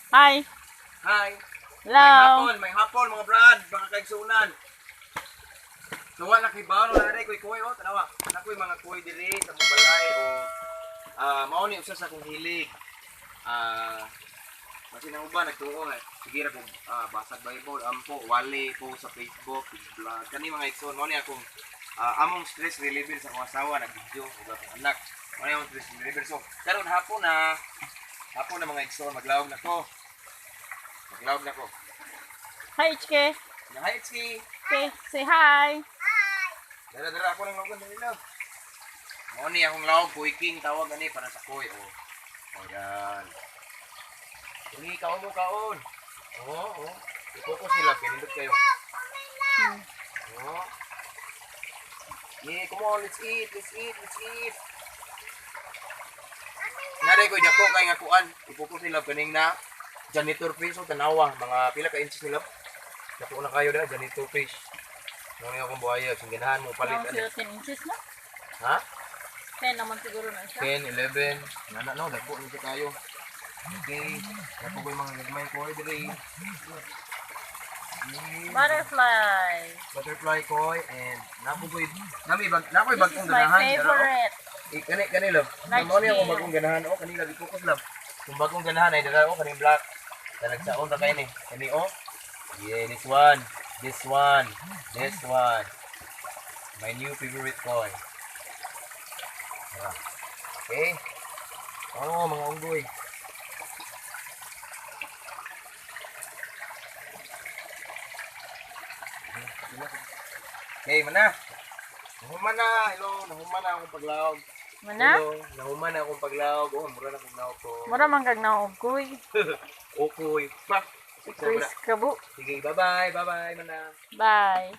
Hi. Hi. Hello. May hapon mga brad, mga kaigsunan. Tuwa na kay bawon na rin, kuy kuy oh, tanawa. Nakoy mga kuy diri sa mga balay o mao ni usa sa akong hilig. Kasi nang uban nagtuo nga sige ra kog basag Bible, ampo, wali po sa Facebook, vlog. Kani mga igsoon mao ni akong among stress reliever sa akong asawa nag-video ug akong anak. Mao ni among stress reliever. So karon hapon na mga igsoon, maglawog na ko. Maglawog na ko. Hi, HK. Hi, Itzy. Okay, say hi. Dara, dara ako ng lawgan dali love. Mao ni akong lawog, Kuy King tawag ani para sa kuy. Oh. Oh, yan. Ini kaon mo kaon. Oo, oh, oh. I-focus nila, pinindot kayo. Oh. Yeah, come on, let's eat, let's eat, let's eat. Nari ko dako kay nga kuan. I-focus nila kaning na janitor fish o tanawa, mga pila ka inches nila. Dako na kayo da janitor fish. Mao ni akong buhaya, sing ganahan mo palit Palit. ani. 10 inches na? Ha? 10 naman siguro na siya. 10, 11, nana no, dagko ni siya kayo. Okay, dako ko yung mga gagmay koi diri. Yeah. Butterfly. Butterfly koi and napo koy nami bag nakoy This bagong is my ganahan dara, oh. favorite. Eh, kani kani love. Large Mao ni ako scale. bagong ganahan oh, kani love i-focus love. Kung bagong ganahan ay dara oh, kaning black. Talagsaon ra kay ni. Kani oh. Yeah, this one. This one. This one. My new favorite koi. Ah. Okay. Oh, mga unggoy. Okay, mana. Nahuman na. Hello, nahuman na akong paglawog. Mana? Hello, nahuman na akong paglawog. Oh, mura na akong naog ko. Mura man kag naog kuy. Okoy. Pak. Kuy kabo. Sige, bye-bye. Bye-bye, mana. Bye.